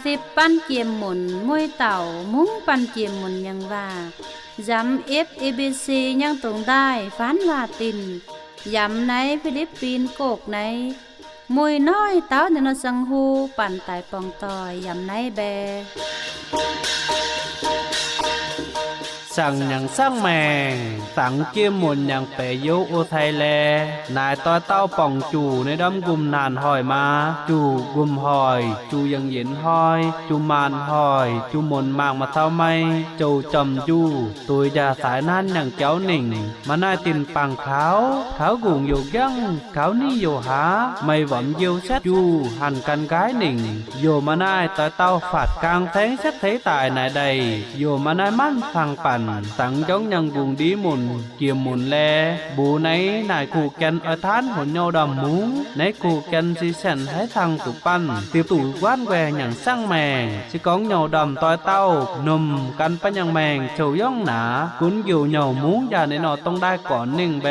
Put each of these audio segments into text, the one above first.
ສິບປັນກຽມໝຸນ ມວຍເຕົ່າ ມຸ້ງປັນກຽມໝຸນຍັງວ່າ ຢຳເອັບເອບີຊີຍັງຕົງໄດ້ ຟານວ່າຕິນ ຢຳໃນຟີລິບປີນໂກກໃນ ມຸ້ຍນ້ອຍເຕົ້າໃນນອດສັງຫູ ປັນຕາຍປ່ອງຕ່ອຍ ຢຳໃນແບ. ສັງຍັງສັງແມງ ສັງກຽມໝຸນຍັງເປໂຍໂອໄທແລ ນາຍຕ້ອຍເຕົ້າປ່ອງຈູ່ ໃນດອມກຸມນານຫອຍມາ ຈູ່ກຸມຫອຍ ຈູ່ຍັງເຢັນຫອຍ ຈູ່ມານຫອຍ ຈູ່ມົນມາກມາເຕົ້າໄມ້ ໂຈຈອມຈູ່ ໂຕຍຢາສາຍນານຍັງເຈົ້າໜິງ ມານາຍຕິນປັງຂາວ ຂາວກຸງໂຍກຍັງ ຂາວໜີໂຍຫາ ໄມ້ຫວຳຢຽວແຊດຈູ່ ຫັນກັນກາຍໜິງ ໂຍມານາຍຕອຍເຕົ້າ ຟາດກາງແທງແຊດເທຕາຍນາຍໃດ ໂຍມານາຍມັນຟັງປັນ ສັງຢອງຍັງກຸງດີໝຸນ ກຽມໝຸນແລ ບູໃນນາຍຄູ່ແກ່ນອາທານຫົນໂຍດຳມຸງ ໃນຄູ່ແກ່ນສີແສນໃຫ້ທັງຕຸປັນ ຕິວຕູກວານແວຍັງສັງແມງ ຊິກອງໂຍດຳຕອຍເຕົ້າ ນົມກັນປະຍັງແມງ ໂຈຢອງໜາ ກຸນກິວໂຍມຸງ ຢາໃນນອດຕ້ອງໄດ້ກ່ອນໜຶ່ງແບ.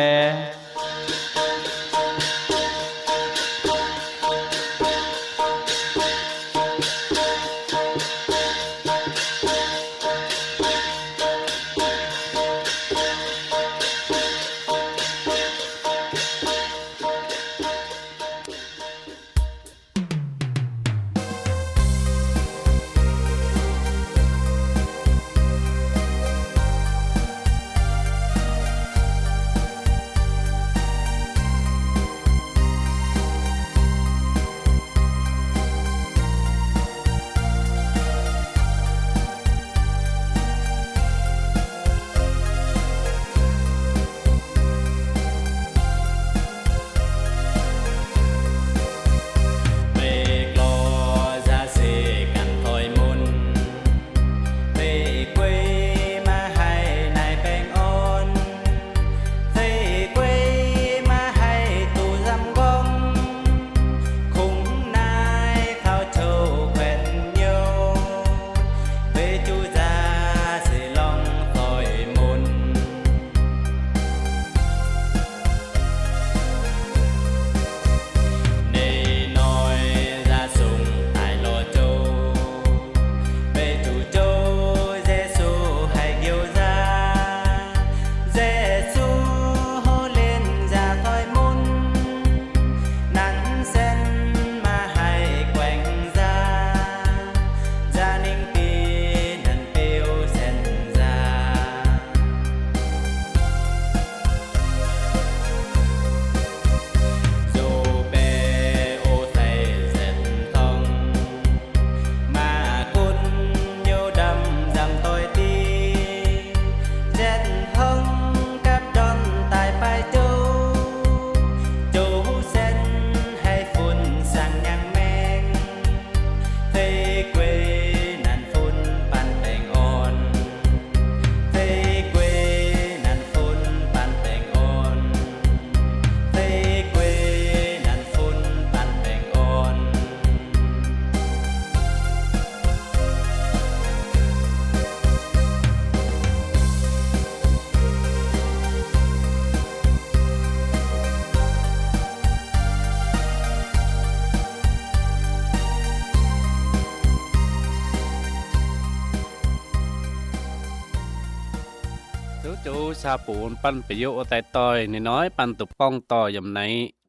ໂຈໂຈຊາປູນ ປັນປະໂຫຍດໂອໄຕຕອຍ ນ້ອຍໆ ປັນຕຸກປ້ອງຕໍ່ຍາມໃນ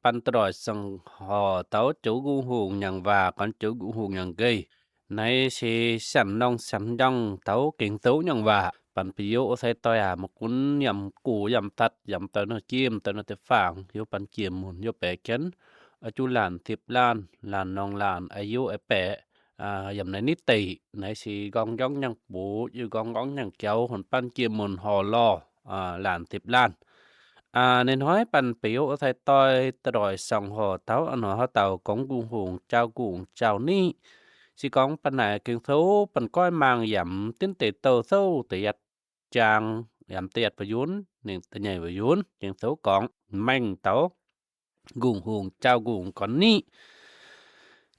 ປັນຕະຫຼອດສັງຫໍ່ເຕົ້າ ໂຈກຸງຫຸງຍັງວ່າ ກັນໂຈກຸງຫຸງຍັງເກີຍ ໃນເຊສັນນ້ອງສັນຍັງເຕົ້າ ເກັ່ງໂຕຍັງວ່າ ປັນປະໂຫຍດໂອໄຕຕອຍ ອາມະກຸນ ຍຳກູ ຍຳຕັດ ຍຳຕະເນີຈີມ ຕະເນີແຕ່ຝາງ ໂຍປັນກຽມໝຸນ ໂຍແປແກ່ນ ອາຈຸຫຼານສິບລ້ານ ຫຼານນ້ອງຫຼານ ອາຍຸອາແປ ອາ ຍາມໃນນິຕິ ໃນສີກອງຢອງຍັງປູ ຢູ່ກອງກອງຍັງແກ້ວ ຫົນປັນກຽມໝຸນຫໍລໍ ອາ ຫຼານສິບລ້ານ ອາ ນ້ອຍໆ ປັນປະໂຫຍດໂອໄຕຕອຍ ຕະຫຼອດສັງຫໍ່ເຕົ້າ ອານອນຫໍ່ເຕົ້າ ກອງກຸງຫຸງ ເຈົ້າກຸງເຈົ້ານີ້ ສີກອງປັນນາຍເກັ່ງໂຕ ປັນກ້ອຍມາງຢຳ ຕິນເຕໂຕໂຕ ຕະຢັດຈາງ ຢຳຕະຢັດປະຍຸນ ເໜັງຕະໃຫຍ່ປະຍຸນ ເກັ່ງໂຕກອງ ແມ່ງເຕົ້າ ກຸງຫຸງ ເຈົ້າກຸງກອນນີ້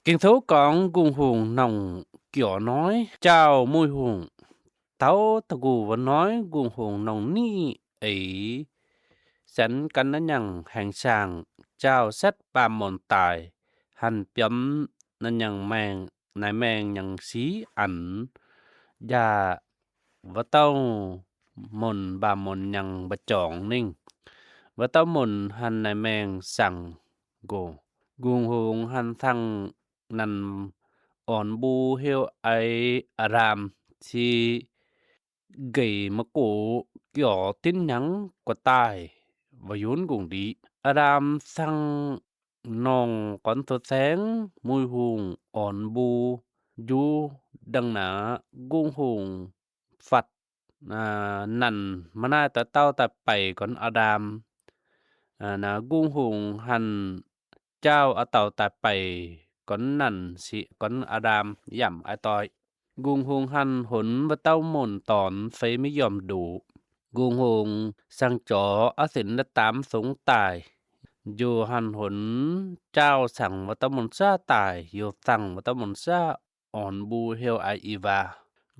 ເກັ່ງໂຕກອງ ກຸງຫຸງ ນ້ອງກຽວນ້ອຍ ເຈົ້າມຸ້ຍຫຸງ ເຕົ້າຕະກູວະນ້ອຍ ກຸງຫຸງ ນ້ອງນີ້ເອີຍ ແສນກັນນະຍັງແຫ່ງຊ່າງ ເຈົ້າແຊັດປາມມົນຕາຍ ຫັນປຽມນະຍັງແມງ ນາຍແມງຍັງຊີ້ອັນ ຢ່າວ່າເຕົ້າມົນບາມົນຍັງບໍ່ຈອງນິ່ງ ວ່າເຕົ້າມົນຫັ້ນນາຍແມງສັງໂກ ກຸງຫົງຫັ້ນສັງ ນັນອອນບູເຮວໄອອາຣາມ ທີ່ເກມະໂກ ກຽວຕິນຫຍັງກວ່າຕາຍ ວາຍຸນກຸງດີ ອາຣາມສັງ ນ້ອງກອນໂຕແສງ ມຸຍຮຸງອອນບູ ຢູ່ດັ່ງໜາ ກຸງຫົງ ຟັດ ອາ ນັນມະນາຍຕາເຕົ້າຕາໄປກ່ອນອາດາມ ອາ ນາກຸງຫົງຫັ້ນ ເຈົ້າອາເຕົາຕາໄປກ່ອນນັນຊິກ່ອນອາດາມ ຢ້ຳອາຕ້ອຍ ກຸງຫົງຫັ້ນ ຫົນວ່າເຕົ້າມົນຕອນເຟມິຍົມດູ ກຸງຫົງສັງຈໍອາສິນລະຕາມສົງຕາຍ ໂຍຫັ້ນຫົນ ເຈົ້າສັງວ່າເຕົ້າມົນຊາຕາຍ ໂຍສັງວ່າເຕົ້າມົນຊາ ອອນບູເຮວໄອອີວາ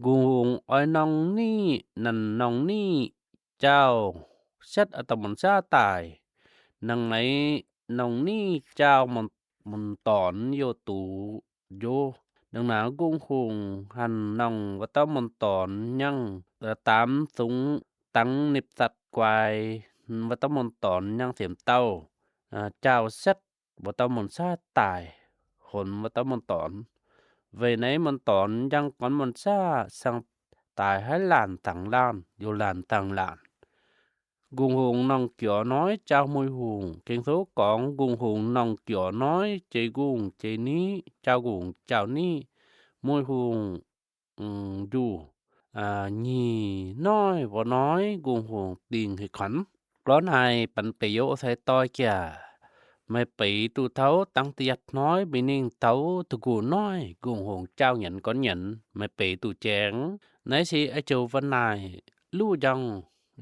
ກຸງຫົງອ້ອຍນ້ອງນີ້ ນັນນ້ອງນີ້ ເຈົ້າເຊັດອາຕະມົນຊາຕາຍ ນັງໃນນ້ອງນີ້ ເຈົ້າມົນ ມົນຕອນໂຍຕູໂຍ ດັ່ງນາກຸງຫົງຫັ້ນ ນ້ອງວ່າເຕົ້າມົນຕອນຍັງ ຕາມສຸງຕັງນິບສັດກວາຍ ວ່າເຕົ້າມົນຕອນຍັງເສມເຕົ້າ ເຈົ້າເຊັດ ວ່າເຕົ້າມົນຊາຕາຍ ຫົນວ່າເຕົ້າມົນຕອນ ເວໄນມົນຕອນຍັງກ່ອນມົນຊາ ສັງຕາຍໃຫ້ຫຼານຕັງຫຼານ ຢູ່ຫຼານຕັງຫຼານ ກຸງຫົງນ້ອງກຽວນ້ອຍ ເຈົ້າມຸຍຮຸງ ເກັງໂຊກອງ ກຸງຫົງນ້ອງກຽວນ້ອຍ ເຈກຸງເຈນີ້ ເຈົ້າກຸງເຈົ້ານີ້ ມຸຍຮຸງ ອືມ ຢູ່ ອາ ຍີ່ນ້ອຍບໍ່ນ້ອຍ ກຸງຫົງຕິງໃຫ້ຂັນ ກລອນໃຫ້ປັນເປໂຍໃສ່ຕ້ອຍແກ່ ໄມເປຕູເທົາ ຕັງຕະຢັດນ້ອຍ ມີນິ່ງເທົາຕະກູນ້ອຍ ກຸງຫົງເຈົ້າຫຍັນກ່ອນຫຍັນ ໄມເປຕູແຈງ ໃນຊີໄອໂຈວະນາຍ ລູ້ຢອງ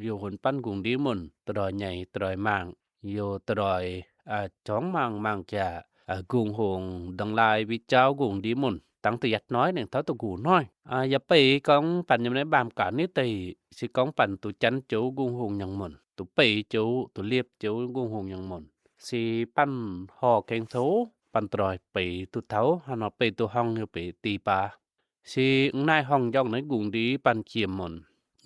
ໂຍຫົນປັນກຸງດີມຸນ ຕະດອຍໃຫຍ່ຕະດອຍມາງ ໂຍຕະດອຍ ອາ ຈອງມາງມາງຈາ ອາ ກຸງຫົງ ດັງລາຍວິຈາວກຸງດີມຸນ ຕັງຕະຢັດນ້ອຍ ແໜ່ງເທົາຕະກູນ້ອຍ ອາ ຢ່າໄປກອງປັນຍາມໃນບາມການນີ້ເຕ ຊິກອງປັນຕູຈັນໂຈ ກຸງຫົງຍັງມົນ ຕູເປໂຈ ຕູລຽບໂຈ ກຸງຫົງຍັງມົນ ຊິປັນຫໍ່ແກງໂຊ ປັນຕະດອຍເປຕູເທົາ ຫານອກເປຕູຫ້ອງ ໂຍເປຕີປາ ຊິນາຍຫ້ອງຢອກໃນກຸງດີ ປັນຂຽມມົນ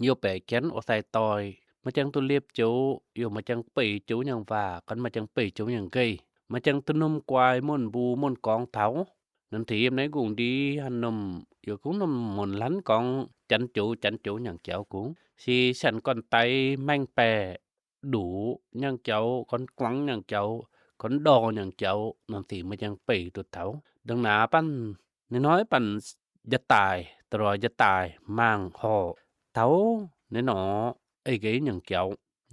ໂຍແປແກນໂອໄຊຕອຍ ມາຈັ່ງຕູລຽບໂຈ ໂຍມາຈັ່ງເປໂຈຍັງວ່າ ຄັນມາຈັ່ງເປໂຈຍັງເກຍ ມາຈັ່ງຕຸນຸມກວາຍມົນບູມົນກອງເທົາ ນັນທີມໃນກຸງດີ ຫັນນົມ ໂຍກຸງນົມມົນລັນກອງ ຈັນໂຈ ຈັນໂຈຍັງແກ້ວກຸງ ຊິສັນກ່ອນໄຕ ແມ່ງແປ ດູ ຍັງເຈົ້າ ຄອນກວັງຍັງເຈົ້າ ຄອນດໍຍັງເຈົ້າ ນັ້ນຊິມາຍັງເປຕຸດເທົາ ດັງໜາປັນນ້ອຍໆ ປັນຢາຕາຍ ຕະຫຼອຍຢາຕາຍ ມາງຫໍ່ເທົາ ໃນໜໍ ເອເກຍັງເຈົ້າ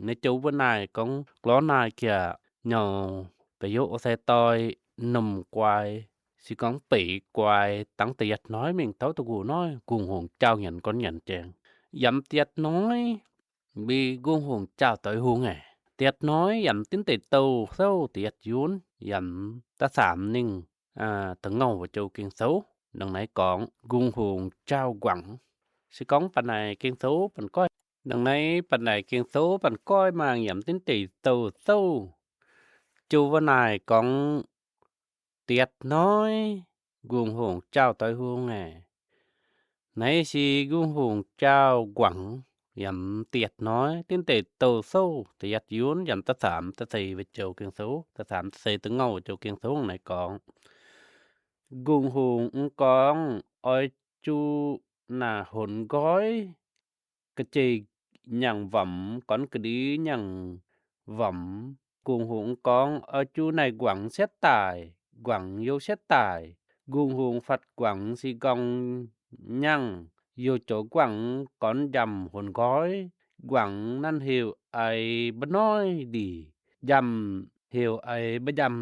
ໃນໂຈວະນາຍກອງ ກລອນນາຍເກຍ ເຫງົາ ປະໂຍກອາໄສຕ່ອຍ ນົມກວາຍ ຊິກອງເປກວາຍ ຕັງຕະຢັດນ້ອຍ ເມັງເທົາຕະກູນ້ອຍ ກຸງຫົງເຈົ້າຫຍັນກ່ອນຫຍັນແຈງ ຢຳຕະຢັດນ້ອຍ ບີກຸງຫົງເຈົ້າຕອຍຮຸງແອ ຕຽດນ້ອຍ ຢຳຕິນເຕໂຕ ເຊົາຕຽດຍູນ ຢຳຕາສາມນິ້ງ ອາ ຕະເຫງົາວະໂຈເກັງໂຊ ດັ່ງໃນກອງ ກຸງຫົງເຈົ້າກວັງ ຊິກອງປັນໃນເກັງໂຊ ປັນກ້ອຍ ດັ່ງໃນປັນໃນເກັງໂຊ ປັນກ້ອຍ ມາງຢຳຕິນເຕໂຕ ເຊົາ ໂຈວະນາຍກອງ ຕຽດນ້ອຍ ກຸງຫົງເຈົ້າຕອຍຮຸງແອ ໃນຊີກຸງຫົງເຈົ້າກວັງ ຢຳຕຽດນ້ອຍ ຕິນເຕໂຕໂຊ ຕະຢັດຍູນ ຢຳຕາສາມຕະເສວະໂຈເກັງໂຊ ຕາສາມຕະເສຕະເຫງົາໂຈເກັງໂຊ ໃນກອງ ກຸງຫົງກອງ ອອຍຈູນາຫົນກ້ອຍ ກະເຈຍຍັງຫວຳ ກອນກະດີຍັງຫວຳ ກຸງຫົງກອງ ເອົາຈູໃນກວັງເສຍຕາຍ ກວັງໂຍເສຍຕາຍ ກຸງຫົງຟັດກວັງ ຊິກອງຍັງ ໂຍໂຈກວັງ ກອນຢຳຫົນກ້ອຍ ກວັງນັ້ນເຮວໄອບະນ້ອຍດີ ຢຳເຮວໄອບະຢຳ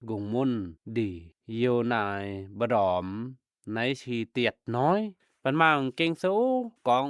ກຸງມຸນດີ ໂຍນາຍບະດອມ ໃນຊີຕຽດນ້ອຍ ປັນມາງເກັງໂຊ ກອງ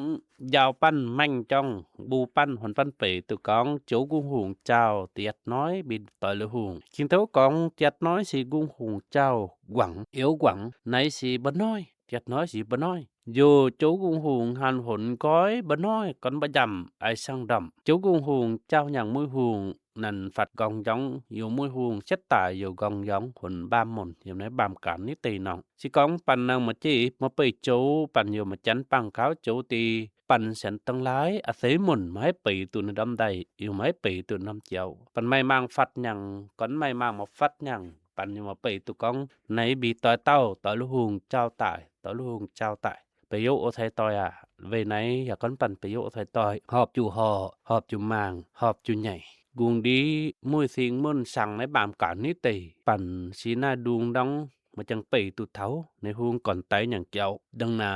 ຢາວປັນແມ່ງຈ້ອງ ບູປັນຫົນປັນເປ ຕຸກອງ ໂຈກຸງຫົງເຈົ້າຕຽດນ້ອຍ ບິນຕອຍລະຮຸງ ຄິງໂຕກອງຕຽດນ້ອຍ ຊີກຸງຫົງເຈົ້າກວັງ ເອວກວັງ ໃນຊີບະນ້ອຍ ຕຽດນ້ອຍ ຊີບະນ້ອຍ ໂຍໂຈກຸງຫົງຫັນຫົນກ້ອຍ ບະນ້ອຍ ກອນບະຢຳ ໄອຊັງດຳ ໂຈກຸງຫົງເຈົ້າຫຍັງມຸຍຮຸງ ນຳ Phật Gong Yong, ຢູ່ Mũi Hung, chết tại ຢູ່ Gong Yong, ຫົວໜ້າບ້ານມົນ ຢູ່ໃນບ້ານການນິຕິເນາະ. ຊິກອງປັນນາງມາຈີ ມາເປີໂຈ ປັນຢູ່ມາຈັນ ປາງຂາວໂຈ ຕີ ປັນແສນຕັງຫຼາຍ ອາໄສມົນ ມາໃຫ້ເປີຕູນດຳໄດ້ ຢູ່ມາໃຫ້ເປີຕູນດຳຈຽວ ປັນໄມ້ມ້າງ Phật Nhang, ກ່ອນໄມ້ມ້າງມາ Phật Nhang, ປັນຢູ່ມາເປີຕູກອງ ໃນບີຕອຍເຕົ້າ ຕອຍລູກຮຸງ chào tại, ຕອຍລູກຮຸງ chào tại. ປະໂຫຍກອອກໄທຕອຍອາ ເວໄນ ຢາກກ່ອນປັນປະໂຫຍກອອກໄທຕອຍ ຫອບຈູ່ຫໍ່ ຫອບຈູ່ມ້າງ ຫອບຈູ່ໃຫຍ່ ກຸງດີ ມຸ້ຍຊິງມຸ້ນສັງ ໃນບ້ານການນິຕິ ປັນຊີໜ້າດຸງດອງ ມາຈັ່ງເປີຕູເຖົ້າ ໃນຮຸງກ່ອນໄຕຫຍັງເຈົ້າ ດັ່ງໜ້າ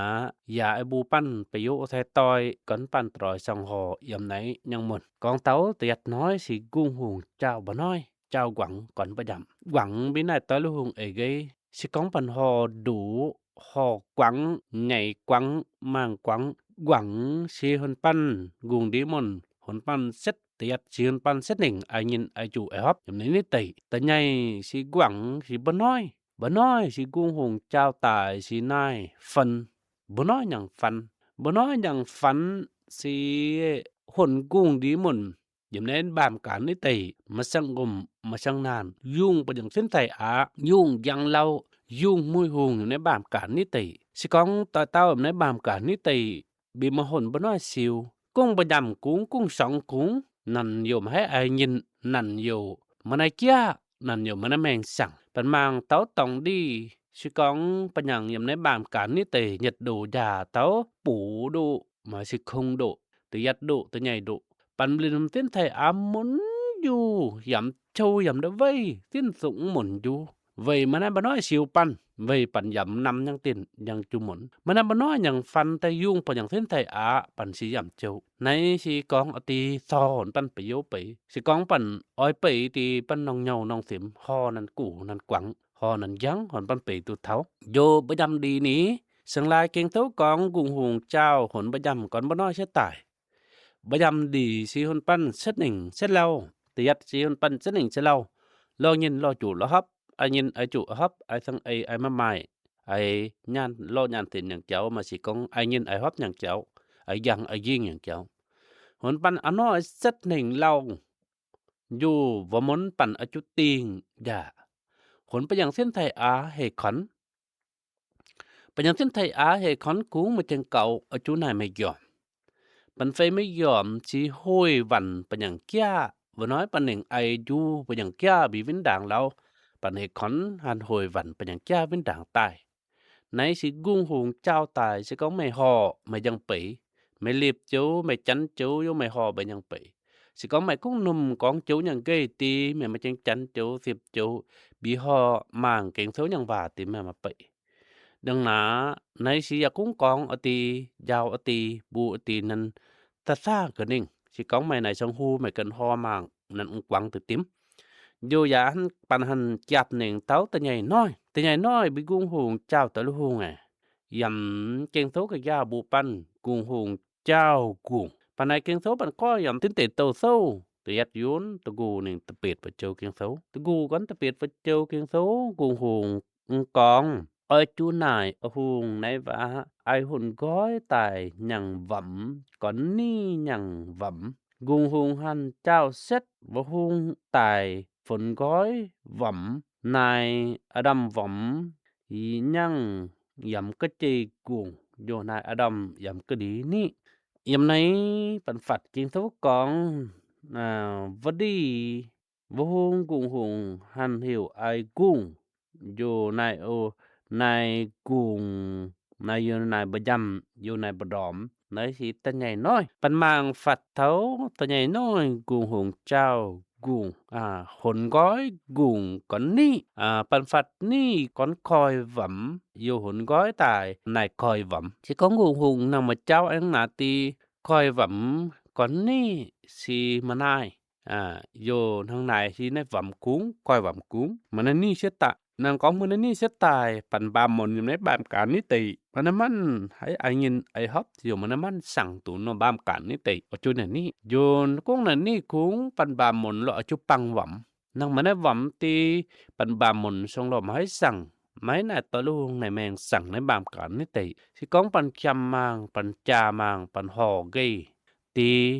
ຢາໄອບູປັນປະໂຫຍກອອກໄທຕອຍ ກ່ອນປັນຕຣອຍສັງຫໍ່ ຢາມໃນຍັງມົນ ກອງເຕົາຕະຢັດນ້ອຍ ຊິກຸງຮຸງ chào ບໍ່ນ້ອຍ chào Quảng ກ່ອນປະຢຳ Quảng ບີນາຍຕອຍລູກຮຸງເອເກ ຊິກອງປັນຫໍ່ດູ ຫໍ່ກວາງ ໃຫຍ່ກວາງ ມ້າງກວາງ ກວາງ ຊິຫົນປັນ ກຸງດີມົນ ຫົນປັນເສັດຕະຢັດ ຊິຫົນປັນເສັດເໜັງ ອາຍິນອາຈຸອາຮອບ ຍາມໃນນິຕິ ຕາໃຫຍ່ຊິກວາງ ຊິບໍ່ນ້ອຍ ບໍ່ນ້ອຍຊິກຸງຮຸງ chào tại ຊິນາຍ Phật ບໍ່ນ້ອຍຍັງ Phật ບໍ່ນ້ອຍຍັງ Phật ຊິຫົນກຸງດີມົນ ຢາມໃນບ້ານການນິຕິ ມາສັງຄົມ ມາສັງນານ ຍຸງປະຍັງເສັ້ນໄທອາ ຍຸງຍັງເລົ່າ ຍຸງມຸ້ຍຮຸງ ຢູ່ໃນບ້ານການນິຕິ ຊິກອງຕອຍເຕົ້າ ໃນບ້ານການນິຕິ ບີມາຫົນບໍ່ນ້ອຍຊິວ ກຸງປະຢຳກຸງ ກຸງສອງກຸງ ນັ້ນຢູ່ມາໃຫ້ອາຍິນ ນັ້ນຢູ່ມາໃນເຈ້ຍ ນັ້ນຢູ່ມາໃນແມງສັງ ປັນມາງເຕົາຕອງດີ ຊິກອງປະຍັງ ຢາມໃນບ້ານການນິຕິ ຍັດດູຢາເຕົາ ປູດຸ ມາຊິຄົງດຸ ຕະຢັດດຸ ຕະໃຫຍ່ດຸ ປັນບລິນເສັ້ນໄທອາ ມົນຢູ່ ຢາມໂຈ ຢາມດະໄວ ເສັ້ນສູງມົນຢູ່ ໄວມານຳບໍ່ນ້ອຍຊິວປັນ ໄວປັນຢາມນຳຍັງເຕັ້ນ ຍັງຈຸມົນ ມານຳບໍ່ນ້ອຍຍັງຟັນ ແຕ່ຍຸງປະຍັງເສັ້ນໄທອາ ປັນຊິຢາມໂຈ ໃນຊິກອງອາຕີ ຊໍນປັນປະໂຫຍກໄປ ຊິກອງປັນອອຍໄປ ຕີປັນນ້ອງເຍົານ້ອງເຕັມ ຫໍ່ນັ້ນກູ ນັ້ນກວາງ ຫໍ່ນັ້ນຍັງ ຫົນປັນເປຕູເຖົ້າ ໂຍບະຢຳດີນີ້ ສຽງລາຍເກັງໂຕກອງ ກຸງຮຸງ chào ຫົນບະຢຳກ່ອນບໍ່ນ້ອຍເສຍຕາຍ ບະຢຳດີຊິຫົນປັນເສັດເໜັງເສັດເລົ່າ ຕະຢັດຊິຫົນປັນເສັດເໜັງເສັດເລົ່າ ລໍຍິນລໍຈຸລໍຮັບ ອາຍິນອາຈຸອາຮັບ ອາຍສັງເອຍ ອາຍມາໝາຍ ອາຍຍານລໍຍານເຕັນຫຍັງເຈົ້າ ມາຊິກອງ ອາຍຍິນອາຍຮັບຫຍັງເຈົ້າ ອາຍຍັງອາຍິງຫຍັງເຈົ້າ ຫົນປັນອານ້ອຍເສັດເໜັງເລົ່າ ຢູ່ວະມົນປັນອາຈຸຕິງຢາ ຫົນປະຍັງເສັ້ນໄທອາເຮຄອນ ປະຍັງເສັ້ນໄທອາເຮຄອນກຸງມາເຈັງເກົາ ອາຈຸນາຍໄມຢອມ ປັນເຟໄມຢອມຊິໂຫຍວັນປະຍັງກ້າ ວະນ້ອຍປະເໜັງໄອຢູ່ປະຍັງກ້າ ບີວິນດາງເລົ່າ ປັນເຮຄອນຫັນໂຫຍວັນປະຍັງກ້າ ວິນດາງໃຕ້ ໃນຊິກຸງຮຸງ chào tại ຊິກອງໄມຫໍ່ ໄມຍັງເປີ ໄມເລັບໂຈ ໄມຈັນໂຈ ໂຍໄມຫໍ່ ໄມຍັງເປີ ຊິກອງໄມກຸງໜຸ່ມ ກອງໂຈຍັງເກຍຕີ ແມ່ມາເຈັງຈັນໂຈ ສິບໂຈ ບີຫໍ່ ມາງເກັງໂຊຍັງວ່າ ຕີແມ່ມາເປີ ດັ່ງໜ້າ ໃນຊິຢາກຸງກອງອາຕີ ຢາວອາຕີ ບູອາຕີນັ້ນ ຕະຊາກະນິງ ຊິກອງໄມນາຍຊອງຮູ ໄມເກີນຫໍ່ມາງ ນັ້ນອຸງກວາງຕື່ມ ໂຍຢາຫັນປັນຫັນຈາບເໜັງເຕົາຕະໃຫຍ່ນ້ອຍ ຕະໃຫຍ່ນ້ອຍ ບີກຸງຮຸງ chào ຕະລຸຮຸງ ອາ ຢຳເກັງໂຕກະຢາບູປັນ ກຸງຮຸງ chào ກຸງ ປານາຍເກັງໂຕປັນກ້ອຍ ຢຳຕິນເຕໂຕໂຊ ຕະຢັດຍູນ ຕະກູໜຶ່ງ ຕະເປດປະໂຈເກັງໂຕ ຕະກູກ່ອນ ຕະເປດປະໂຈເກັງໂຕ ກຸງຮຸງ ອື ກອງ ອອຍຈູນາຍອະຮຸງ ໃນວ່າ ອາຍຮຸນກ້ອຍຕາຍຍັງຫວຳ ກ່ອນນີ້ຍັງຫວຳ ກຸງຮຸງຫັນ chào ເສັດ ວະຮຸງຕາຍ ຝົນກ້ອຍຫວຳ ນາຍອາດຳຫວຳ ຍັງຢຳກະເຈກຸງ ໂຍນາຍອາດຳຢຳກະດີນີ້ ຢຳໃນປັນຟັດກິງໂຕກອງ ອາ ວະດີ ວະຮຸງກຸງຮຸງ ຫັນຫິວອາຍກຸງ ຢູ່ນາຍໂອ ນາຍກຸງ ນາຍຢູ່ນາຍບະຢຳ ຢູ່ນາຍບະດອມ ນາຍຊິຕະໃຫຍ່ນ້ອຍ ປັນມາງຟັດເທົາ ຕະໃຫຍ່ນ້ອຍ ກຸງຮຸງ chào ກຸງ ອາ ຫົນກ້ອຍກຸງ ກ່ອນນີ້ ອາ ປັນຟັດນີ້ ກ່ອນຄ່ອຍຫວຳ ຢູ່ຫົນກ້ອຍຕາຍ ນາຍຄ່ອຍຫວຳ ຊິກອງກຸງຮຸງ ນາງມາເຈົ້າແອງນາຕີ ຄ່ອຍຫວຳ ກ່ອນນີ້ຊິມານາຍ ອາ ໂຍນາງນາຍຊິໃນຫວຳກຸງ ກ້ອຍຫວຳກຸງ ມານານີ້ເສຍຕາຍ ນາງກອງມານານີ້ເສຍຕາຍ ປັນບາມມົນຢູ່ໃນບາມການນິຕິ ມານາມັນໃຫ້ອາຍິນອາຍຮອບ ໂຍມານາມັນສັງຕູນອບາມການນິຕິ ອາຈຸນານີ້ ໂຍນກຸງນານີ້ກຸງ ປັນບາມມົນລອອາຈຸປັງຫວຳ ນາງມານາຫວຳຕີ ປັນບາມມົນຊົງລອມໃຫ້ສັງ ໄມ້ນາຍຕະລຸງໃນແມງສັງໃນບາມການນິຕິ ຊິກອງປັນຄຳມາງ ປັນຈາມາງ ປັນຫໍ່ເກ ຕີ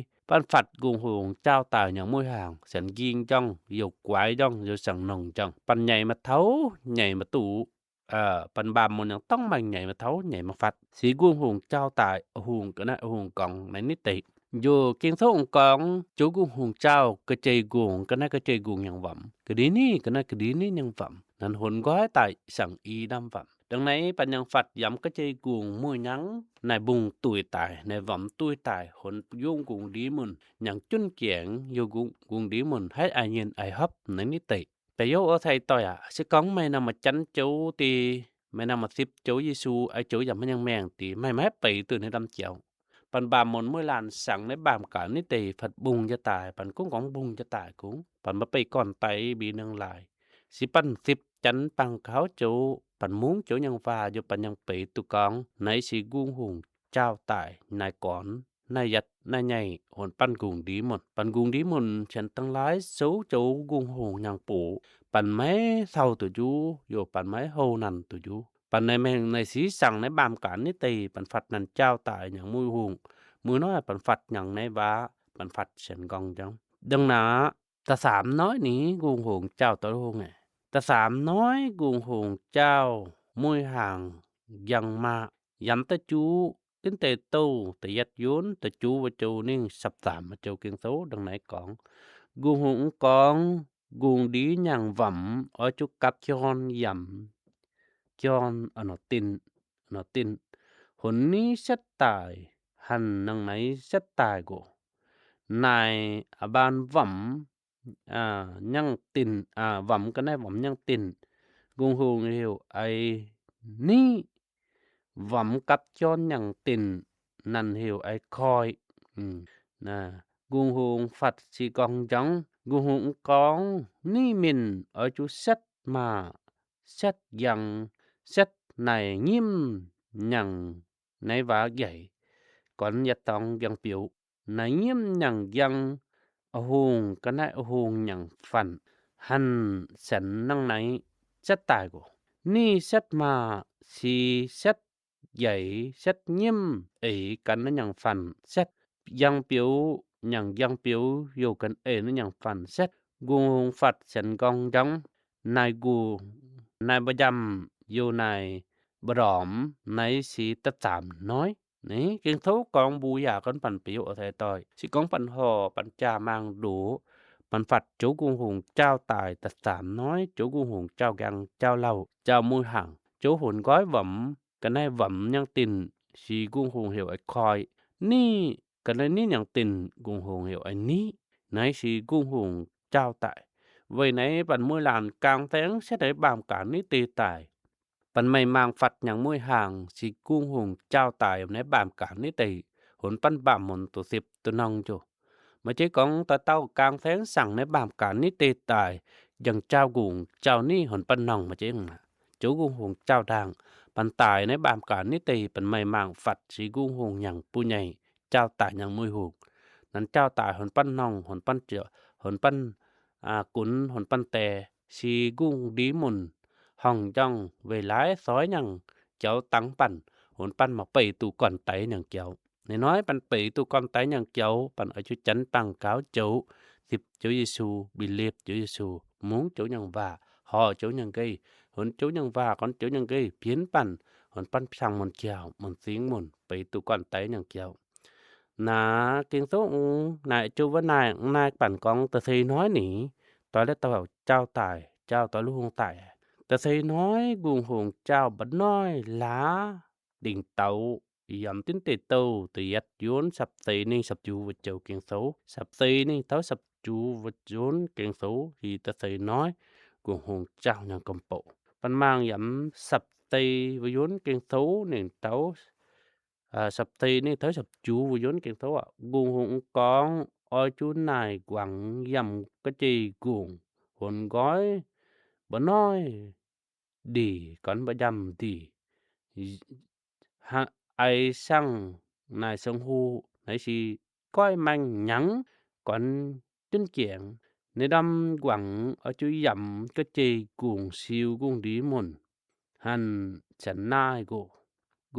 ປ ပၼ်ၾາດ ၵုງႁူင် ၸဝ်ႈတၢႆ ယၢင်ႇ မူၺ်ႉႁၢင်ႇ သႅၼ်ၵိင်း ယွင်ႇ ယဝ်ႉ ၵႂၢႆး ယွင်ႇ ယဝ်ႉ သၢင်ႇၼွင်ႇ ယွင်ႇ ပၼ်ယႂ်ႇမႃးထဝ်ႈ ယႂ်ႇမႃးတူႈ ဢိူဝ် ပၼ်ပႃးမူၼ်ႈ ယၢင်ႇတွင်းမႆႉ ယႂ်ႇမႃးထဝ်ႈ ယႂ်ႇမႃးၾၢတ်ႇ သီၵုင်ႁူင်ၸဝ်ႈတႆး ဢႁူင်ၵၼ်ၼႆ ဢႁူင်ၵွင်ၼႆၼႆႉတႄႉ ယူႇၵဵင်းသူႈဢွင်ႇၵွင် ၸူဝ်ႈၵုင်ႁူင်ၸဝ်ႈ ၵႃႈၸႂ်ၵုင် ၵႃႈၼႆႉ ၵႃႈၸႂ်ၵုင်ယၢင်ႇဝမ် ၵႃႈတီႈၼႆႈ ၵႃႈၼႆႉ ၵႃႈတီႈၼႆႈယၢင်ႇဝမ် ၼၼ်ႉႁူၼ်ၵွႆးတႆး သၢင်ႇဢီႈၼမ်ႉဝမ် တၢင်းၼႆႉ ပၼ်ယၢင်ႇၾၢတ်ႇယမ် ၵႃႈၸႂ်ၵုင် မူၺ်ႉယၢင်ႇ ၼႆႉပုင်ႇတူၺ်းတႆး ၼႆႉဝမ်တူၺ်းတႆး ႁူၼ်ယုင်ႈၵုင်လီမုၼ် ယၢင်ႇၸုၼ်ႉၵႅင် ယူႇၵုင် ၵုင်လီမုၼ် ႁႂ်ႈဢၢႆယဵၼ်ဢၢႆႁွပ်ႇ ၼႆၼႆႉတႄႉ ပႆႇယူဝ်းဢဝ်သႂ်ႇတွႆႇဢႃႈ သီၵွင်မႆႉၼမ်ႉမႃးၸၼ်ၸူဝ်ႈတီႈ မႆႉၼမ်ႉမႃးသိပ်း ၸူဝ်ႈယေႇသူႉ ဢၢႆၸူဝ်ႈယမ်ႁႂ်ႈယင်းမႅင်ႇတီႈ မႆႉမႆႉပႆႇတိုၼ်ႇႁႂ်ႈလမ်ၸဵဝ်း ပၼ်ပႃးမူၼ်ႈမူၺ်ႉလၢၼ်ႇသင် ၼႂ်းပၢမ်ႇၵၢၼ်ၼႆႉတႄႉ ၽတ်ႉပုင်ႇယတၢႆ ပၼ်ၵုင်းၵွင်ပုင်ႇယတၢႆၵုင်း ပၼ်မႃးပႆႇၵွၼ်ႇတႆး ပီၼိုင်ႈလၢႆ သီပၼ်းသိပ်း ၸၼ်ပၢင်ၶၢဝ်ၸူဝ်ႈ ပၼ်မူင်းၸူဝ်ႈယင်းဝႃႈ ယူႇပၼ်ယင်းပႆႇတူႈၵွင် ၼႆသီၵုင်ႁူင်ၸဝ်ႈတႆး ၼၢႆးၵွၼ် ၼၢႆးယတ်း ၼၢႆးယႂ်ႇ ႁူၼ်ပၼ်ၵုင်လီမုၼ် ပၼ်ၵုင်လီမုၼ် သႅၼ်တင်းလၢႆ ၸူဝ်ႈ ၸူဝ်ႈၵုင်ႁူင်ယင်းပူဝ်ႇ ပၼ်မႆႉသဝ်တူႇယူႇ ယူႇပၼ်မႆႉႁူဝ်ၼၼ်ႉတူႇယူႇ ပၼ်ၼႆမႅင်ႇၼႆသီသင် ၼႂ်းပၢမ်ႇၵၢၼ်ၼႆႉတႄႉ ပၼ်ၾၢတ်ႇၼၼ်ႉ ၸဝ်ႈတႆးယင်းမူၺ်ႉႁူင် မိုဝ်းၼွႆႉ ပၼ်ၾၢတ်ႇယင်းၼႆဝႃႈ ပၼ်ၾၢတ်ႇသႅၼ်ၵွင်ယင်း တၢင်းၼႃႈ တႃႇသၢမ်ၼွႆႉၼီႈ ၵုင်ႁူင်ၸဝ်ႈတေႃႇႁူင်ဢေႃႈ တႃႇသၢမ်ၼွႆႉ ၵုင်ႁူင်ၸဝ်ႈ မူၺ်ႉႁၢင်ႇ ယင်းမႃး ယမ်တႃႇၸူး တိုၼ်းတေႇတူဝ်ႇ တႃႇယတ်းယူၼ်း တႃႇၸူးဝႃႈၸူဝ်ႈၼိုင်ႈ သပ်းသၢမ် မႃးၸူဝ်ႈၵဵင်းသူဝ်း တၢင်းၼႆႉၵွင် ၵုင်ႁူင်ၵွင် ၵုင်လီယင်းဝမ် ဢေႃႈ ၸူးၵပ်းၸွၼ်ႈယမ် ၸွၼ်ႈ ဢၼေႃးတိၼ်ႇ ဢၼေႃးတိၼ်ႇ ႁူၼ်ၼီႈသႅတ်ႉတၢႆ ႁၼ်ၼင်ႇၼႆသႅတ်ႉတၢႆၵူဝ် ၼၢႆးဢႃႇပၢၼ်ႇဝမ် ဢႃႇ ယင်းတိၼ်ႇ ဢႃႇ ဝမ်ၵႃႈၼႆႉ ဝမ်ယင်းတိၼ်ႇ ၵုင်ႁူင်ႁဵဝ်ႇဢၢႆႈၼီႈ ဝမ်ၵပ်းၸွၼ်ႈယင်းတိၼ်ႇ ၼၼ်ႉႁဵဝ်ႇဢၢႆႈၶွႆႈ ဢိုမ်ႇ ၼႃႇ ၵုင်ႁူင်ၾၢတ်ႇသီၵွင်ယင်း ၵုင်ႁူင်ၵွင် ၼီႈမိၼ်ႇ ဢေႃႈ ၸူးသႅတ်ႉမႃႇ သႅတ်ႉယင်း သႅတ်ႉၼၢႆးယိမ်း ယင်း ၼႆဝႃႈယႂ်ႇ ၵွၼ်ႇယႃႉတွင်းယင်းပဵဝ် ၼႆယိမ်းယင်းယင်း ဢႁူင်ၵႃႈၼႆႉ ဢႁူင်ယင်းၾၼ် ႁၼ်သႅၼ်ၼင်ႇၼႆ ၸႅတ်ႈတၢႆၵူဝ် ၼီႈသႅတ်ႈမႃႇ သီႇသႅတ်ႈယႂ်ႇ သႅတ်ႈယိမ်း ဢေႇၵၼ်ၼႆယင်းၾၼ် သႅတ်ႈယင်းပဵဝ် ယင်းယင်းပဵဝ် ယူႇၵၼ်ဢေႇၼႆယင်းၾၼ် သႅတ်ႈ ၵုင်ႁူင်ၾၢတ်ႇသႅၼ်ၵွင်ယင်း ၼႆႉၵူႈ ၼႆႉပႃးယမ်ႇ ယူႇၼႆႉပႃးတွမ် ၼႆႉသီတၢတ်ႈသၢမ်ၼွႆႉ ၼႆႉ ၵဵင်းထူဝ်းၵွင်ပူႇယႃႇၵွၼ်ႇပၼ်ပဵဝ်ဢဝ်သႂ်ႇတွႆႇ သီၵွင်ပၼ်ႁေႃႇ ပၼ်ၸႃႇမၢင်ႇတူဝ် ပၼ်ၾၢတ်ႇၸူဝ်ႈၵုင်ႁူင်ၸဝ်ႈတၢႆ တၢတ်ႈသၢမ်ၼွႆႉ ၸူဝ်ႈၵုင်ႁူင်ၸဝ်ႈၵႅင်ႇ ၸဝ်ႈလဝ်ႈ ၸဝ်ႈမူၺ်ႉႁၢင်ႇ ၸူဝ်ႈႁူၼ်ၵွႆးဝမ် ၵႃႈၼႆႉဝမ်ယင်းတိၼ်ႇ သီၵုင်ႁူင်ႁဵဝ်ႇဢၢႆႈၶွႆႈ ၼီႈ ၵႃႈၼႆႉၼီႈယင်းတိၼ်ႇ ၵုင်ႁူင်ႁဵဝ်ႇဢၢႆႈၼီႈ ၼႆႉသီၵုင်ႁူင်ၸဝ်ႈတၢႆ ဝႆႉၼႆႉပၼ်မူၺ်ႉလၢၼ်ႇၵၢင်ႇသႅင် သႅတ်ႉၼႆႉပၢမ်ႇၵၢၼ်ၼီႈတေတၢႆ ပၼ်မႆႉမၢင်ႇၾၢတ်ႇယင်းမူၺ်ႉႁၢင်ႇ သီၵုင်ႁူင်ၸဝ်ႈတၢႆ ၼႂ်းပၢမ်ႇၵၢၼ်ၼီႈတေ ႁူၼ်ပၼ်ပႃးမူၼ်ႈတူဝ်သိပ်းတူဝ်ၼွင်ႉၸူဝ်ႈ မႃးၸေႇၵွင်တႃႇတဝ်ႈၵၢင်ႇသႅင်သင်ႇ ၼႂ်းပၢမ်ႇၵၢၼ်ၼီႈတေတၢႆ ယင်းၸဝ်ႈၵုင်ႁူင်ၸဝ်ႈၼီႈ ႁူၼ်ပၼ်ၼွင်ႉမႃးၸေႇၼႃႇ ၸူဝ်ႈၵုင်ႁူင်ၸဝ်ႈတၢင်ႇ ပၼ်တၢႆၼႂ်းပၢမ်ႇၵၢၼ်ၼီႈတေ ပၼ်မႆႉမၢင်ႇၾၢတ်ႇသီၵုင်ႁူင်ယင်းပူႇယႂ်ႇ ၸဝ်ႈတၢႆယင်းမူၺ်ႉႁူင် ၼၼ်ႉၸဝ်ႈတၢႆႁူၼ်ပၼ်ၼွင်ႉ ႁူၼ်ပၼ်ၸဝ်ႈ ႁူၼ်ပၼ် ဢႃႇ ၵုၼ် ႁူၼ်ပၼ်တႄႇ သီၵုင်လီမုၼ် ႁွင်ႉယင်းဝႆႉလၢႆသွႆးယင်း ၸဝ်ႈတင်ႈပၼ် ႁူၼ်ပၼ်မႃးပႆႇတူႈၵွၼ်ႇတႆးယင်းၵျေႃႇ ၼႆႉၼွႆႉပၼ်ပႆႇတူႈၵွၼ်ႇတႆးယင်းၵျေႃႇ ပၼ်ဢၵျူဝ်းၸၼ်ပၢင်ႇၵၢဝ်ႇၸူဝ်ႈ သိပ်းၸူဝ်ႈယေႇသူႉ ပီႇလိပ်ႉၸူဝ်ႈယေႇသူႉ မူင်းၸူဝ်ႈယင်းဝႃႈ ႁေႃႇၸူဝ်ႈယင်းၵႆႇ ႁူၼ်ၸူဝ်ႈယင်းဝႃႈ ၵွၼ်ႇၸူဝ်ႈယင်းၵႆႇ ၽိၼ်းပၼ် ႁူၼ်ပၼ်ၽျၢင်ႇမူၼ်ႈၵျေႃႇ မူၼ်ႈသိင်ႇမူၼ်ႈ ပႆႇတူႈၵွၼ်ႇတႆးယင်းၵျေႃႇ ၼႃႇ ၵဵင်းသူဝ်း ဢူဝ်း ၼႆႉ ၸူဝ်ႈဝႃႈၼႆႉ ၼႆႉပၼ်ၵွင် တႃႇသႂ်ႇၼွႆႉၼီႈ တွႆႇလႄႈ တဝ်ႈၸဝ်ႈတၢႆ ၸဝ်ႈတွႆႇလူင်တၢႆ တႃႇသႂ်ႇၼွႆႉ ၵုင်ႁူင်ၸဝ်ႈ ပၼ်ၼွႆႉ လႃႇ တိင်ႇတဝ်ႇ ယမ်တိၼ်တေတူဝ်ႇ တႃႇယတ်းယူၼ်း သပ်းသႂ်ႇၼီႈ သပ်းၸူးဝႃႈၸူဝ်ႈၵဵင်းသူဝ်း သပ်းသႂ်ႇၼီႈ တဝ်ႇသပ်းၸူးဝႃႈၸူဝ်ႈၵဵင်းသူဝ်း ႁီႈတႃႇသႂ်ႇၼွႆႉ ၵုင်ႁူင်ၸဝ်ႈ ယင်းၵမ်ႇပူဝ်ႇ ပၼ်မၢင်ႇယမ် သပ်းသႂ်ႇဝႃႈယူၼ်းၵဵင်းသူဝ်း ၼိုင်ႈတဝ်ႇ ဢႃႇ သပ်းသႂ်ႇၼီႈ တဝ်ႇသပ်းၸူး ဝႃႈယူၼ်းၵဵင်းသူဝ်း ဢႃႇ ၵုင်ႁူင်ၵွင် ဢေႃႈ ၸူးၼၢႆးၵႂၢင်ႇ ယမ်ၵႃႈၸေႇၵုင်ႇ ႁူၼ်ၵွႆး ပႃႈၼွႆႉ လီ ၵွၼ်ႇပႃႈယမ်ႇလီ ႁႃႉ ဢၢႆႈသၢင်ႇ ၼၢႆးသၢင်ႇႁူႉ ၼႆသေ ၵွႆးမၢင်ႇယင်း ၵွၼ်ႇ ၸိုၼ်ႈၵႅင် ၼႂ်းလမ်းၵႂၢင်ႇ ဢၵျူဝ်းယမ် ၵႃႈၸေႇၵုင်ႇ သီႇၵုင်ႇ လီမုၼ် ႁၼ် သႅၼ်ၼၢႆးၵူဝ် ၵုင်ႁူင်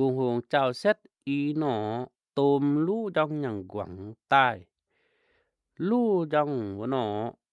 ၸဝ်ႈသႅတ်ႉဢီႇၼေႃႇ တူမ်ႈလူးယွင်ႈယင်းၵႂၢင်ႇတၢႆ လူး ယွင်ႇ ဝႃႈၼေႃႈ ၼၼ်ႉ ႁုၼ်ၵုၼ် ဝႃႈၼွႆႉ လီ ဢိုမ် သမ်ႉ တီႈ ဝႃႈၼေႃႈ ႁုၼ်ၵုၼ် ဝႃႈယမ် လီ ၼၼ်ႉ ဢိုမ် ၸဝ်ႈ တိင်ႇတဝ် သႅတ်ႉတၢႆႇ ၼၼ်ႉ ႁုၼ် ၼႂ်းလမ်း ၵႂၢင်ႇ ယမ်ဝႃႈ ၵုင်ႇ သိဝ်ႇ ၵႂၢင်ႇ ၵႃႈလီၼီႈ ၵုၼ်ၵုင်ႇ ၵုၼ်ၼီႈ ၵုၼ်ဝႃႈယမ် လီ ယူႇႁုၼ်ၵွႆ ဝႃႈယမ် ၵႂၢင်ႇ ၵွၼ်ဝႃႈယမ် ၼၢႆး ဝႃႈယမ် ယူႇၼၢႆး ဝႃႈတွမ် ၼႆသေ တသႆႇၼွႆး ဢေႇ ၵိင်ႇသူဝ်း ၵွင်ႈပူႇယႃႇ ၵွၼ်ပၼ်ႇ ပႆႇယူႇဢဝ်သႂ်ႇတွႆႇ ၵုင်ႇႁုင်ၸဝ်ႈၵုင်ႇ ၵွၼ်ၼီႈ ၸူႉၸူဝ်ႈ တသႆႇၼွႆး ၵုင်ႇႁုင်ၸဝ်ႈ ဝႃႈၼွႆး ၸဝ်ႈလႃႇ ၸဝ်ႈတိင်ႇတဝ် ယူႇႁုၼ်ၵွႆ ဝႃႈယမ် လီ ၵွၼ် ဝႃႈ ဢႃႇ ဝႃႈၼွႆး လီ ၼႆသေ ၵုင်ႇႁုင်ယၢင်ႇၵမ်ႇပူဝ်ႇ ၵုင်ႇႁုင်ယၢင်ႇၸုၼ်ႉယႂ်ႇ တေၸဝ်ႈသၢင်ႇတၢႆ ၼႂ်းပၢင်ၵၢၼ်ၼႆႉတႄႉ သႅတ်ႉလၢတ်ႈ ၸူဝ်ႈၵုင်ႇႁုင် မႃးၼႆႉ တႃႇတဝ်ႈ ႁႂ်ႈဢၢႆတူဝ်ၼႆႉ လမ်းၸီႉၵဝ်ႇ ၼႆႉ လမ်းၸီႉၵဝ်ႇ ယင်းလႆႈ ပၼ်မူၺ်လၢၼ်သင် ၼႂ်းပၢင်ၵၢၼ်ၼႆႉတႄႉ မႂ်းႁၼ် တူဝ်မုင်း တူဝ်ၼုမ်ႇ ၸူဝ်ႈယၢင်ႇၵႆႇၵႂၢႆး သီၵွင်း မႃးၸဵင်ႇတူႈၵႂၢႆး မႂ်းယူႇပႆတူဝ်ၵွင်း ၼႆႉ လမ်းသီၸူဝ်ႈၵုင်ႇႁုင် ၸဝ်ႈတၢႆ ၼႆႉၼွႆႉ ပၼ်ႁေႃႈယူႇ ႁုၼ်ပၼ်ႇပႆ ဢတႃႇၼိုင်ႈ ၵူဝ်ႇတီႈ ဢိုင် ၵႂၢင်ႈတီႈ ဢိုင် တေႃႇတီႈ မႃးၵူၼ်းမႂ်း ႁႂ်ႈမႃးၸဵင်ႇတူႈၸၼ်ၸူဝ်ႈ မႂ်းဢိုင် ၼႆႉ ထွႆတၢင်းမႂ်း မႂ်းမၢင်ႇၸူဝ်ႈၵုင်ႇႁုင် မႃးၸဵင်ႇၾတ်း မႂ်းပႆၵုင်ႇႁုင် မႃးၸဵင်ႇတေႃႇ သီၼႆႉၼွႆႉ မႂ်းတူဝ်ၼုမ်ႇ မႂ်းတူဝ်မုင်း မႂ်းယူႇပႆ ဢိုင် မႂ်းဢတိ ၸူဝ်ႈၵုင်ႇႁုင်ယၢင်ႇၵႆႇ ၵွၼ်ၸူဝ်ႈၵုင်ႇႁုင်ယၢင်ႇဝႃႈ ႁုၼ်မႂ်းယမ်ၼႆႉ ပၢင်ၵၢၼ်ၼႆႉတႄႉ မႂ်းႁႂ်ႈပႆတူဝ်ၵွင်း ပၼ်ပႃးမုၼ် သႅတ်ႉလၢတ်ႈ ၸူဝ်ႈၵုင်ႇႁုင် မႃးၼႆႉ တႃႇတဝ်ႈ ႁႂ်ႈဢၢႆတူဝ်တႂ်ႈႁုင်ယၢင်ႇသႅတ်ႉတၢႆႇ လဵဝ်ပၼ်တႄႇတဝ်ႈ တငဝ်ႈၼွႆႉ ၸူဝ်ႈဝႃႈၼႆႉ ၵွင်တငဝ်ႈၼွႆႉၼႆႉ ၵုင်ႇႁုင်ၸဝ်ႈယၢင်ႇၼႆႉ တငဝ်ႈၼွႆႉ ၵုင်ႇႁုင်ၸဝ်ႈပျေႃႇၵၼ်ၼေႃႈ ယမ် တိုၼ်းတေႇတူဝ်ႈ ယမ် ယီႈသပ်းဝႃႈၸူဝ်ႈ ၼိုင်ႈယီႈသပ်းသၢမ်ဝႃႈၸူဝ်ႈ ယီႈသပ်းဝႃႈၸူဝ်ႈ ၼိုင်ႈယီႈသပ်းသၢမ်ဝႃႈၸူဝ်ႈ ၵွင်ၵုင်ႇႁုင်ၵွင် ဝမ်ၵယႃႇ ဢေႃႈ ၸူဝ်ႈသႅတ်ႉ ၼႆႉမႅင်းယၢင်ႇၼႆဝႃႈ ဢိူဝ်ႇ ၾုတ်ႇ တၢႆ ပွင်ယမ် ဝမ်ၵႃႈလီ ယူႇၼႂ်းလမ်း ၼႂ်းလမ်း ဢိုမ်ႇ ဢိူဝ်ႇ ၼႂ်းလမ်းယမ် ယူႇ ယူႇဢဝ်ၸူႉၼၢႆႇၼေႃႈ ယမ်လမ်းၵုင်ႇ လႆႈၼိုင်ႈလႆႈတၢႆ ဢႃႇ ပွင်ၼိမိၼ်ႇယူႇ ၼိမိၼ်ႇၵႃႈၸေႇယူႇ ၵုင်ႇႁုင်ၸဝ်ႈသႅတ်ႉ ယမ်ၶွႆႈလူႉယွင်ႇ ယၢင်ႇတူမ်ႈပျေႃႇ ၵွၼ်မူၺ်ႁုင်ယမ်ဝမ် ၼႆႉမႅင်းယၢင်ႇ ႁႂ်ႈတွင်းယၢင်ႇ သင်ၵွၼ်ႇ သင်ၵွၼ်ႇ ၼႆသေ ဢၵွၼ်ႇ ဢၽၼ်ႇ ၵႃႈၼႆႉ ဢၽၼ်ႇ ယၢင်ႇယၢတ်ႇယႂ်ႇ ဢႃႇ ယၢင်ႇယၢတ်ႇယႂ်ႇ ၼၼ်ႉယူႇၸဝ်ႈသႅတ်ႉ မူၺ်ႁုင်ၼေႃႈ ယမ်မူၺ်ႁုင်ၼႆႉ မူၺ်ႁုင်ယၢင်ႇၽၼ်ႇ ၵုင်ႇႁုင်ၽၢတ်ႇ သီၵွင်ႈယွင် ၵုင်ႇႁုင်ပေႃးဝႃႈႁုၼ် ၼႂ်းလမ်းယၢတ်ႇတွင်း ၼႆဝႃႈ ၼၼ်ႉၵွင် ဢေႃႈ ၸူႉၾုတ်ႇတၢႆ ပွင်ၶွႆႈ ၼေႃႈယူႇ ဢေႃႈ ၸူႉၾုတ်ႇတၢႆ ယမ် ၼိမိၼ်ႇ ၼႆႉၵုင်ႇ ဝႃႈယမ် ယူႇၼႆႉ ဝႃႈတွမ် ၼႆသေ တၵူႇၼွႆႉ ဢႃႇ တငဝ်ႈၼွႆႉ ၼႆႉ ၸိုင်ႇသူဝ်းၵွင်တဝ်ႈ တငဝ်ႈၼွႆႉ ၵုင်ႇႁုင်ၸဝ်ႈ မူၺ်ႁုင်ၸဝ်ႈသူသႅင် ၸဝ်ႈၼေႃႈ ၸဝ်ႈပျေႃႇ ၵုင်ႇႁုင်သူ ၵုင်ႇသူၼီႈ ယပ်ႉ ၵုင်ႇၸဝ်ႈ ၵုင်ႇၸဝ်ႈၼီႈ ၸဝ်ႈမူၺ်ႁၢင်ႇၼေႃႈ ၼႆႉၵုင်ႇလီတၢႆ ၽုၼ်ပွင်ၼႆႉၵုင်ႇလီ ဢိုမ်ႇ ယမ်ၵႃႈလီယၢင်ႇၶွႆႈဝမ် ယမ်ၵႃႈၸေႇယၢင်ႇတမ်ၵုင်ႇ ဝႆႉၼႆ ပၼ်ပဵဝ်ႇဢဝ်သႂ်ႇတွႆႇ ပၼ်ပဵဝ်ႇတူဝ်ၵွင် ယမ်ၼႆ ပၼ်ၽၢတ်ႇၵႃႈလီ ဝၢင်းဝမ်ႇၼႆႉပျေႃႇ ပၼ်ပဵဝ်ႇတူဝ်ၵွင်ၼႆႉ ဝၢင်းဝမ်ႇ သီၵုင်ႇႁုင်ၸဝ်ႈတၢႆ ၼႆႉပျေႃႇႁၼ်ပၼ် ဝႆႉၼႆ ၸၼ်ၸူဝ်ႈယၢင်ႇတွၼ်ႈသႃႇ လဵပ်ႈၸူဝ်ႈၵုင်ႇႁုင်ယၢင်ႇမုၼ် ၼၼ်ႉတီႈႁၼ်တူဝ်ပျေႃႇယိၼ်း ၼၼ်ႉတီႈယူႇတိင်ႇသူဝ်း ၸူဝ်ႈၵုင်ႇႁုင် တီႈႁၼ်တူဝ်ၼွင်ႉယိၼ်း တီႈယူႇတိင်ႇသူဝ်း ၸူဝ်ႈၵုင်ႇႁုင် ဝႆႉသႅတ်ႉလၢတ်ႈၸူဝ်ႈပၼ်မၼ်းၼႃႇမၼ်း ႁႂ်ႈဢၢႆတူဝ်ၼႆႉ လမ်းလႆႈသႅတ်ႉတၢႆ ဝႃႈတမ်းမူၼ်ႈၼၼ်ႉ တေပႆတူဝ်တေႃႇ ပႆတူဝ်မႅင်း ၼၼ်ႉတေပႆသူဝ်း ပႆပူဝ်ႇ ဢႃႇ ဝႃႈတမ်းမူၼ်ႈ သီဝႆႉၼၼ်ႉ တီႈတူဝ်ႁေႃႈၵႂၢႆး တီႈလဵပ်ႈၸူဝ်ႈယၢင်ႇမုၼ် တေပႆတူဝ်ၵွၼ်ႇတႆးတေႃႇ တီႈသၼ်ႇပႆၵႆယၢင်ႇ ဝႃႈတမ်းမူၼ်ႈ ၼင်ႇၼႆ ပၼ်ယၢင်ႇပႆတူဝ်ၵွင် ၸၼ်ၸူဝ်ႈယၢင်ႇတွၼ်ႈသႃႇ ၽၢႆႇလဵပ်ႈၸူဝ်ႈယၢင်ႇမုၼ် ၼၼ်ႉတီႈႁွပ်ႈၸူးႁေႃႈၼၼ်ႉ ပႆၼၼ်ႉတေႃႇၼၼ်ႉမႅင်း ယူႇၼႂ်းပၢင်ၵၢၼ်ၼႆႉတႄႉ ႁုၼ်ပၼ်ႇမႃးၸူဝ်ႈပျၢတ်ႈ ၸူဝ်ႈၵုင်ႇႁုင်ယၢင်ႇပူဝ်ႇ သႅတ်ႉၼိုင်ႈ တႃႇတဝ်ႈပႆတူဝ်ၸူဝ်ႈၵုင်ႇႁုင် ဝႃႈတဝ်ႈယၢင်ႇပႆတူဝ်ၵွင် ပၼ်ႇယူႇၼႂ်းပၢင်ၵၢၼ်ၼႆႉတႄႉ သီၸႅမ်ႈယွင်ႈယၢင်ႇမုၼ် ၸႅမ်ႈယွင်ႈယၢင်ႇမုၼ် မၢႆတူဝ်ယၢင်ႇသႅတ်ႉ သႅတ်ႉလၢတ်ႈ ၸူဝ်ႈၵုင်ႇႁုင်ယၢင်ႇၸီႇ တၢင်းၼႃႈပၼ်ႇမၢင်တဝ်ႈ တၵူႇၼွႆႉ တၵူႇၼွႆႉၼီႈ ၵုင်ႇႁုင်ၸဝ်ႈတႆးႁုင် ၵဵင်းသူဝ်း ယူႇပူႇယႃႇၵွင် ၵုင်ႇႁုင်ၸဝ်ႈသႅတ်ႉ မူၺ်ႁုင် သူသႅင် မူၺ်ႁုင် ၼႆဝႃႈ ပၼ်ႇမၢင်ယမ် တိၼ်တေႇတူဝ်ႈ ယီႈသိပ်းသီႇၼိုင်ႈ သၢမ်သိပ်းဢဵတ်း ဝႃႈၸူဝ်ႈ ၵ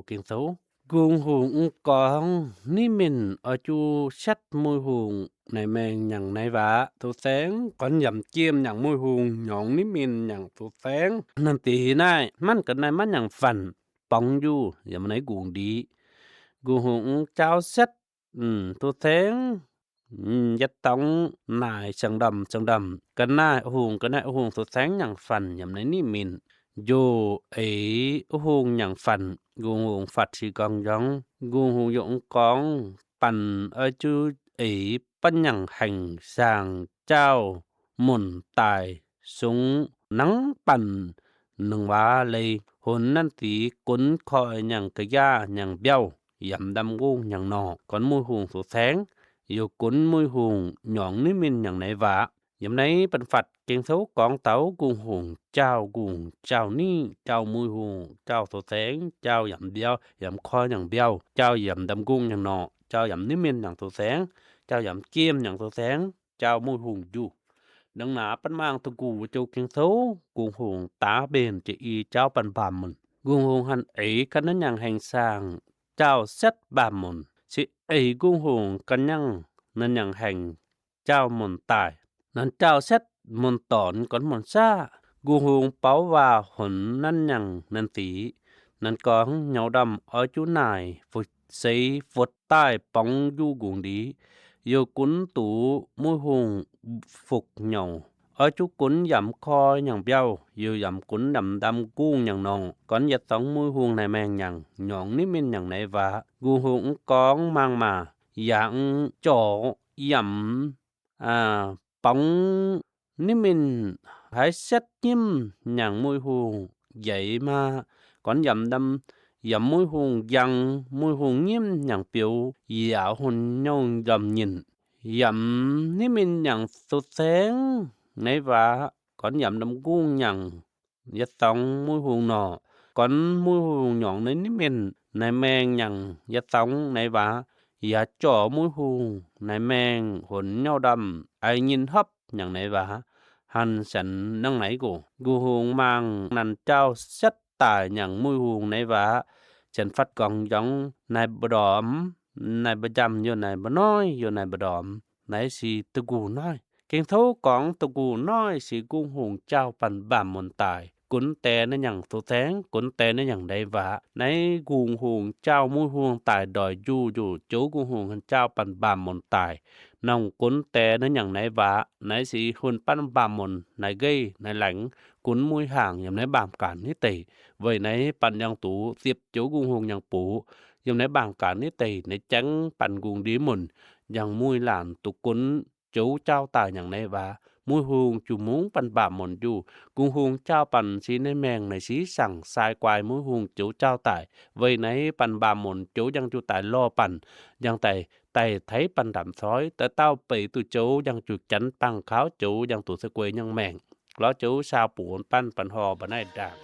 ဵင်းသူဝ်း ກຸງຫູງອືງກອງ ນິມິນ ອາຈຸແຊັດ ມຸຍຫູງ ນາຍແມງຫຍັງນາຍຫວາ ໂຕແສງ ກອນຢຳຈຽມຫຍັງມຸຍຫູງ ຫຍອງນິມິນຫຍັງໂຕແສງ ນັນຕີນາຍ ມັນກໍນາຍມັນຫຍັງຝັນ ປອງຢູ່ ຢຳໃນກຸງດີ ກຸງຫູງອືງຈາວແຊັດ ອືມ ໂຕແສງ ອືມ ຢາຕ້ອງນາຍຊຽງດຳ ຊຽງດຳ ກະນາຍຫູງ ກະນາຍຫູງ ໂຕແສງຫຍັງຝັນ ຢຳໃນນິມິນ ໂຢເອ ຫູງຫຍັງຝັນ ກຸງຫູງຝັດຊີກອງຢອງ ກຸງຫູງຢົງອືງກອງ ປັນເອີຍຈູເອ ປັນຫຍັງແຫ່ງສ້າງເຈົ້າມົນຕາຍ ຊຸງນັງປັນ ໜຶ່ງວາເລີຍ ຫົນນັນຕີ ກົນຄອຍຫຍັງກະຢາຫຍັງບຽວ ຢຳດຳກຸງຫຍັງໜໍ່ ກອນມຸຍຫູງໂຕແສງ ຢູ່ກຸນມຸຍຫູງ ຫຍອງນິມິນຫຍັງນາຍຫວາ ຢຳໃນປັນຝັດ ເກັງໂທກອງເຕົາ ກຸງຫູງ ເຈົ້າກຸງ ເຈົ້ານີ້ ເຈົ້າມຸຍຫູງ ເຈົ້າໂຕແສງ ເຈົ້າຢຳບຽວ ຢຳຄອຍຫຍັງບຽວ ເຈົ້າຢຳດຳກຸງຫຍັງໜໍ່ ເຈົ້າຢຳນິມິນຫຍັງໂຕແສງ ເຈົ້າຢຳຈຽມຫຍັງໂຕແສງ ເຈົ້າມຸຍຫູງຢູ່ ເບື້ອງໜ້າປັນມາງຕະກູ ໂຈເກັງໂທ ກຸງຫູງຕາເບນຈະອີ ເຈົ້າປັນບາມມຸນ ກຸງຫູງຫັນເອ ກັນນັ້ນຫຍັງແຫ່ງສ້າງ ເຈົ້າແຊັດບາມມຸນ ຊິເອ ກຸງຫູງກັນຫຍັງ ນັ້ນຫຍັງແຫ່ງ ເຈົ້າມົນຕາຍ ນັ້ນເຈົ້າແຊັດມົນຕອນ ກອນມົນຊ້າ ກຸງຫູງເປົາວ່າ ຫົນນັ້ນຫຍັງນັນຕີ ນັ້ນກອງເຫຍົວດຳ ອອຍຈຸນາຍ ເຊຟົດ ຕາຍປອງຢູ່ກຸງດີ ຢູ່ກຸນຕູມຸຍຫູງ ຟຸກເຫຍົວ ອອຍຈຸກຸນຢຳຄອຍຫຍັງບຽວ ຢູ່ຢຳກຸນດຳດຳກຸງຫຍັງໜໍ່ ກອນຢາຕ້ອງມຸຍຫູງນາຍແມງຫຍັງ ຫຍອງນິມິນຫຍັງນາຍຫວາ ກຸງຫູງກອງມາງມາ ຢາງຈໍ ຢຳ ອາ ປອງນິມິນ ຫາຍແຊັດຍິ້ມຫຍັງມຸຍຫູງ ໃຫຍ່ມາ ກອນຢຳດຳ ຢຳມຸຍຫູງ ຢາງມຸຍຫູງຍິ້ມຫຍັງປິວ ຢາວຫົນເຫຍົວດຳຍິນ ຢຳນິມິນຫຍັງໂຕແສງນາຍຫວາ ກອນຢຳດຳກຸງຫຍັງ ຢາຕ້ອງມຸຍຫູງໜໍ່ ກອນມຸຍຫູງຫຍອງໃນນິມິນ ນາຍແມງຫຍັງ ຢາຕ້ອງນາຍຫວາ ຢາຈໍມຸຍຫູງ ນາຍແມງ ຫົນເຫຍົວດຳ ອາຍຍິນຮອບຫຍັງນາຍຫວາ ຫັນສັນໜັງໃນໂກ ກຸງຫູງມາງ ນັ້ນເຈົ້າແຊັດຕາຍຫຍັງມຸຍຫູງນາຍຫວາ ແສນຟັດກອງຢອງ ນາຍບໍ່ດອມ ນາຍບໍ່ຈຳ ຢູ່ນາຍບໍ່ນ້ອຍ ຢູ່ນາຍບໍ່ດອມ ນາຍສີຕະກູນ້ອຍ ເກັງໂທກອງຕະກູນ້ອຍ ສີກຸງຫູງເຈົ້າປັນບາມມົນຕາຍ ກຸນແຕ່ນະຫຍັງໂຕແສງ ກຸນແຕ່ນະຫຍັງໄດ້ຫວາ ໃນກຸງຫູງເຈົ້າມຸຍຫູງຕາຍດອຍຢູ່ຢູ່ ໂຈກຸງຫູງເຈົ້າປັນບາມມົນຕາຍ ນ້ອງກຸນແຕ່ນະຫຍັງນາຍຫວາ ນາຍສີຫຸນປັນບາມມົນ ນາຍເກຍ ນາຍແຫຼງ ກຸນມຸຍຫາງ ຢຳໃນບາມການນິເຕ ໄວ້ໃນປັນຍັງຕູ ຊຽບໂຈກຸງຫູງຍັງປູ ຢຳໃນບາມການນິເຕ ໃນແຈ້ງປັນກຸງດີມົນ ຍັງມຸຍຫຼານຕຸກຸນ ໂຈເຈົ້າຕາຍຫຍັງໃນຫວາ ມຸຍຫູງຈຸມຸງປັນບາບມົນຢູ່ ກຸງຫູງເຈົ້າປັນສີໃນແມງໃນສີສັງ ຊາຍກວາຍມຸຍຫູງໂຈເຈົ້າຕາຍ ໄວ້ໃນປັນບາບມົນ ໂຈຍັງຈຸຕາຍລໍປັນ ຍັງໄຕໄຕໄທປັນດຳຊອຍ ແຕ່ເຕົ້າເປຕຸໂຈຍັງຈຸຈັນປັງຂາວ ໂຈຍັງຕຸສະກວຍຍັງແມງ ລໍໂຈຊາວປູນປັນປັນຫໍ່ບະໄນດາງ.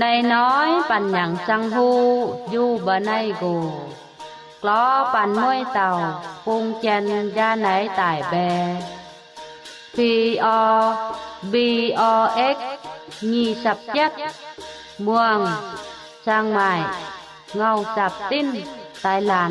ໃນນ້ອຍປັນຫຍັງຈັ່ງຮູ້ ຢູ່ບໍ່ໄນໂກ ກລໍປັນມວຍເຕົ່າ ປຸງແຈນຢາໄນຕາຍແບ ພີອໍ ບີອໍເອັກ ຍີ່ສິບເຈັດ ມ່ວງ ຊຽງໃໝ່ ເຫງົາ ສາບຕິນ ໄຕລານ.